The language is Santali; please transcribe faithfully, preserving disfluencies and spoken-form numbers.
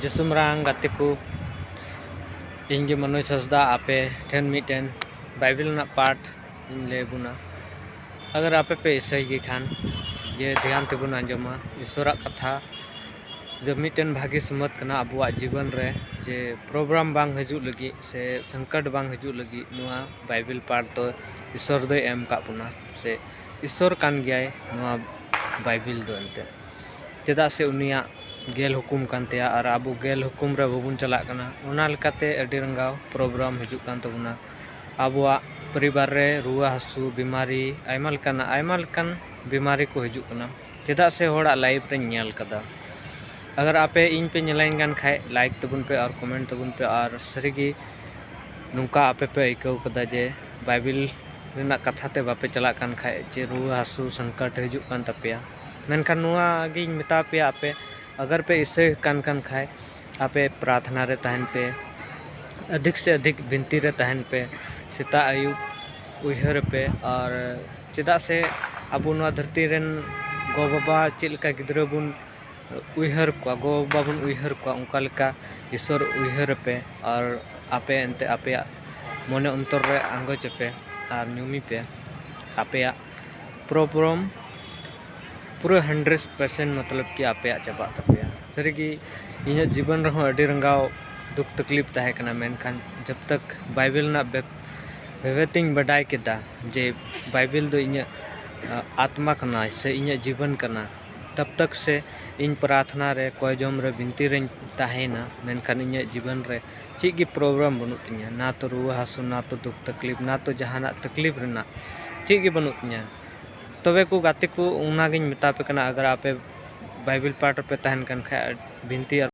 ᱡᱤᱥᱩ ᱢᱟᱨᱟᱝ ᱜᱟᱛᱮ ᱠᱚ, ᱤᱧ ᱜᱮ ᱢᱚᱱᱳᱡᱽ ᱦᱟᱸᱥᱫᱟ ᱟᱯᱮ ᱴᱷᱮᱱ ᱢᱤᱫᱴᱮᱱ ᱵᱟᱭᱵᱮᱞ ᱨᱮᱱᱟᱜ ᱯᱟᱴ ᱤᱧ ᱞᱟᱹᱭ ᱟᱵᱚᱱᱟ᱾ ᱟᱜᱟᱨ ᱟᱯᱮ ᱯᱮ ᱤᱥᱟᱹᱭ ᱜᱮ ᱠᱷᱟᱱ, ᱡᱮ ᱫᱷᱮᱭᱟᱱ ᱛᱮᱵᱚᱱ ᱟᱸᱡᱚᱢᱟ ᱤᱥᱚᱨᱟᱜ ᱠᱟᱛᱷᱟ᱾ ᱡᱮ ᱢᱤᱫᱴᱮᱱ ᱵᱷᱟᱹᱜᱤ ᱥᱚᱢᱚᱛ ᱠᱟᱱᱟ ᱟᱵᱚᱣᱟᱜ ᱡᱤᱵᱚᱱ ᱨᱮ, ᱡᱮ ᱯᱨᱚᱵᱞᱮᱢ ᱵᱟᱝ ᱦᱤᱡᱩᱜ ᱞᱟᱹᱜᱤᱫ ᱥᱮ ᱥᱚᱝᱠᱚᱴ ᱵᱟᱝ ᱦᱤᱡᱩᱜ ᱞᱟᱹᱜᱤᱫ ᱱᱚᱣᱟ ᱵᱟᱭᱵᱮᱞ ᱯᱟᱴ ᱫᱚ ᱤᱥᱚᱨ ᱫᱚᱭ ᱮᱢ ᱟᱠᱟᱫ ᱵᱚᱱᱟ, ᱥᱮ ᱤᱥᱚᱨ ᱠᱟᱱ ᱜᱮᱭᱟᱭ ᱱᱚᱣᱟ ᱵᱟᱭᱵᱮᱞ ᱫᱚ ᱮᱱᱛᱮᱫ᱾ ᱪᱮᱫᱟᱜ ᱥᱮ ᱩᱱᱤᱭᱟᱜ ᱜᱮᱞ ᱦᱩᱠᱩᱢ ᱠᱟᱱ ᱛᱟᱭᱟ, ᱟᱨ ᱟᱵᱚ ᱜᱮᱞ ᱦᱩᱠᱩᱢ ᱨᱮ ᱵᱟᱵᱚᱱ ᱪᱟᱞᱟᱜ ᱠᱟᱱᱟ᱾ ᱚᱱᱟ ᱞᱮᱠᱟᱛᱮ ᱟᱹᱰᱤ ᱨᱟᱸᱜᱟᱣ ᱯᱨᱚᱵᱞᱮᱢ ᱦᱤᱡᱩᱜ ᱠᱟᱱ ᱛᱟᱵᱚᱱᱟ᱾ ᱟᱵᱚᱣᱟᱜ ᱯᱚᱨᱤᱵᱟᱨ ᱨᱮ ᱨᱩᱣᱟᱹ ᱦᱟᱹᱥᱩ, ᱵᱤᱢᱟᱨᱤ, ᱟᱭᱢᱟ ᱞᱮᱠᱟᱱᱟᱜ, ᱟᱭᱢᱟ ᱞᱮᱠᱟᱱ ᱵᱤᱢᱟᱨᱤ ᱠᱚ ᱦᱤᱡᱩᱜ ᱠᱟᱱᱟ᱾ ᱪᱮᱫᱟᱜ ᱥᱮ ᱦᱚᱲᱟᱜ ᱞᱟᱭᱤᱯᱷ ᱨᱮᱧ ᱧᱮᱞ ᱠᱟᱫᱟ᱾ ᱟᱜᱟᱨ ᱟᱯᱮ ᱤᱧ ᱯᱮ ᱧᱮᱞᱟᱹᱧ ᱠᱟᱱ ᱠᱷᱟᱡ, ᱞᱟᱭᱤᱠ ᱛᱟᱵᱚᱱ ᱯᱮ ᱟᱨ ᱠᱚᱢᱮᱱᱴ ᱛᱟᱵᱚᱱ ᱯᱮ᱾ ᱟᱨ ᱥᱟᱹᱨᱤᱜᱮ ᱱᱚᱝᱠᱟ ᱟᱯᱮ ᱯᱮ ᱟᱹᱭᱠᱟᱹᱣ ᱠᱟᱫᱟ ᱡᱮ ᱵᱟᱭᱵᱮᱞ ᱨᱮᱱᱟᱜ ᱠᱟᱛᱷᱟ ᱛᱮ ᱵᱟᱯᱮ ᱪᱟᱞᱟᱜ ᱠᱟᱱ ᱠᱷᱟᱡ, ᱪᱮ ᱨᱩᱣᱟᱹ ᱦᱟᱹᱥᱩ ᱥᱚᱝᱠᱚᱴ ᱦᱤᱡᱩᱜ ᱠᱟᱱ ᱛᱟᱯᱮᱭᱟ᱾ ᱢᱮᱱᱠᱷᱟᱱ ᱱᱚᱣᱟ ᱜᱤᱧ ᱢᱮᱛᱟ ᱯᱮᱭᱟ, ᱟᱯᱮ ᱟᱜᱟᱨ ᱯᱮ ᱤᱥᱟᱹᱭ ᱠᱟᱱ ᱠᱟᱱ ᱠᱷᱟᱡ, ᱟᱯᱮ ᱯᱨᱟᱨᱛᱷᱱᱟ ᱨᱮ ᱛᱟᱦᱮᱱ ᱯᱮ, ᱟᱫᱷᱤᱠ ᱥᱮ ᱟᱫᱷᱤᱠ ᱵᱤᱱᱛᱤ ᱨᱮ ᱛᱟᱦᱮᱱ ᱯᱮ, ᱥᱮᱛᱟᱜ ᱟᱹᱭᱩᱵ ᱩᱭᱦᱟᱹᱨ ᱯᱮ᱾ ᱟᱨ ᱪᱮᱫᱟᱜ ᱥᱮ ᱟᱵᱚ ᱱᱚᱣᱟ ᱫᱷᱟᱹᱨᱛᱤ ᱨᱮᱱ ᱜᱚ-ᱵᱟᱵᱟ ᱪᱮᱫ ᱞᱮᱠᱟ ᱜᱤᱫᱽᱨᱟᱹ ᱵᱚᱱ ᱩᱭᱦᱟᱹᱨ ᱠᱚᱣᱟ, ᱜᱚ-ᱵᱟᱵᱟ ᱵᱚᱱ ᱩᱭᱦᱟᱹᱨ ᱠᱚᱣᱟ, ᱚᱱᱠᱟ ᱞᱮᱠᱟ ᱤᱥᱚᱨ ᱩᱭᱦᱟᱹᱨ ᱯᱮ᱾ ᱟᱨ ᱟᱯᱮ ᱮᱱᱛᱮ ᱟᱯᱮᱭᱟᱜ ᱢᱚᱱᱮ ᱚᱱᱛᱚᱨ ᱨᱮ ᱟᱸᱜᱚᱪ ᱯᱮ ᱟᱨ ᱧᱩᱢᱤ ᱯᱮ᱾ ᱟᱯᱮᱭᱟᱜ ᱯᱨᱚᱵᱞᱮᱢ ᱯᱩᱨᱟᱹ ᱦᱟᱱᱰᱨᱮᱰ ᱯᱟᱨᱥᱮᱱᱴ ᱢᱚᱛᱞᱚᱵ ᱠᱤ ᱟᱯᱮᱭᱟᱜ ᱪᱟᱵᱟᱜ ᱛᱟᱯᱮᱭᱟ᱾ ᱥᱟᱹᱨᱤᱜᱮ ᱤᱧᱟᱹᱜ ᱡᱤᱵᱚᱱ ᱨᱮᱦᱚᱸ ᱟᱹᱰᱤ ᱨᱟᱸᱜᱟᱣ ᱫᱩᱠ ᱛᱟᱠᱞᱤᱯ ᱛᱟᱦᱮᱸ ᱠᱟᱱᱟ, ᱢᱮᱱᱠᱷᱟᱱ ᱡᱟᱵ ᱛᱟᱠ ᱵᱟᱭᱵᱮᱞ ᱨᱮᱱᱟᱜ ᱵᱮᱵ-, ᱵᱷᱮᱵᱮᱛᱤᱧ ᱵᱟᱰᱟᱭ ᱠᱮᱫᱟ ᱡᱮ ᱵᱟᱭᱵᱮᱞ ᱫᱚ ᱤᱧᱟᱹᱜ, ᱟ, ᱟᱛᱢᱟ ᱠᱟᱱᱟ ᱥᱮ ᱤᱧᱟᱹᱜ ᱡᱤᱵᱚᱱ ᱠᱟᱱᱟ, ᱛᱟᱵ ᱛᱟᱠ ᱥᱮ ᱤᱧ ᱯᱨᱟᱨᱛᱷᱱᱟ ᱨᱮ, ᱠᱚᱭᱡᱚᱢ ᱨᱮ, ᱵᱤᱱᱛᱤ ᱨᱮᱧ ᱛᱟᱦᱮᱸᱭᱮᱱᱟ, ᱢᱮᱱᱠᱷᱟᱱ ᱤᱧᱟᱹᱜ ᱡᱤᱵᱚᱱ ᱨᱮ ᱪᱮᱫ ᱜᱮ ᱯᱨᱚᱵᱞᱮᱢ ᱵᱟᱹᱱᱩᱜ ᱛᱤᱧᱟᱹ, ᱱᱟ ᱛᱚ ᱨᱩᱣᱟᱹ ᱦᱟᱹᱥᱩ, ᱱᱟ ᱛᱚ ᱫᱩᱠ ᱛᱟᱠᱞᱤᱯ, ᱱᱟ ᱛᱚ ᱡᱟᱦᱟᱱᱟᱜ ᱛᱟᱠᱞᱤᱯ ᱨᱮᱱᱟᱜ ᱪᱮᱫ ᱜᱮ ᱵᱟᱹᱱᱩᱜ ᱛᱤᱧᱟᱹ᱾ ᱛᱚᱵᱮ ᱠᱚ ᱜᱟᱛᱮ ᱠᱚ, ᱚᱱᱟᱜᱤᱧ ᱢᱮᱛᱟ ᱯᱮ ᱠᱟᱱᱟ, ᱟᱜᱟᱨ ᱟᱯᱮ ᱵᱟᱭᱵᱮᱞ ᱯᱟᱴ ᱨᱮᱯᱮ ᱛᱟᱦᱮᱱ ᱠᱟᱱ ᱠᱷᱟᱡ, ᱵᱤᱱᱛᱤ ᱟᱨ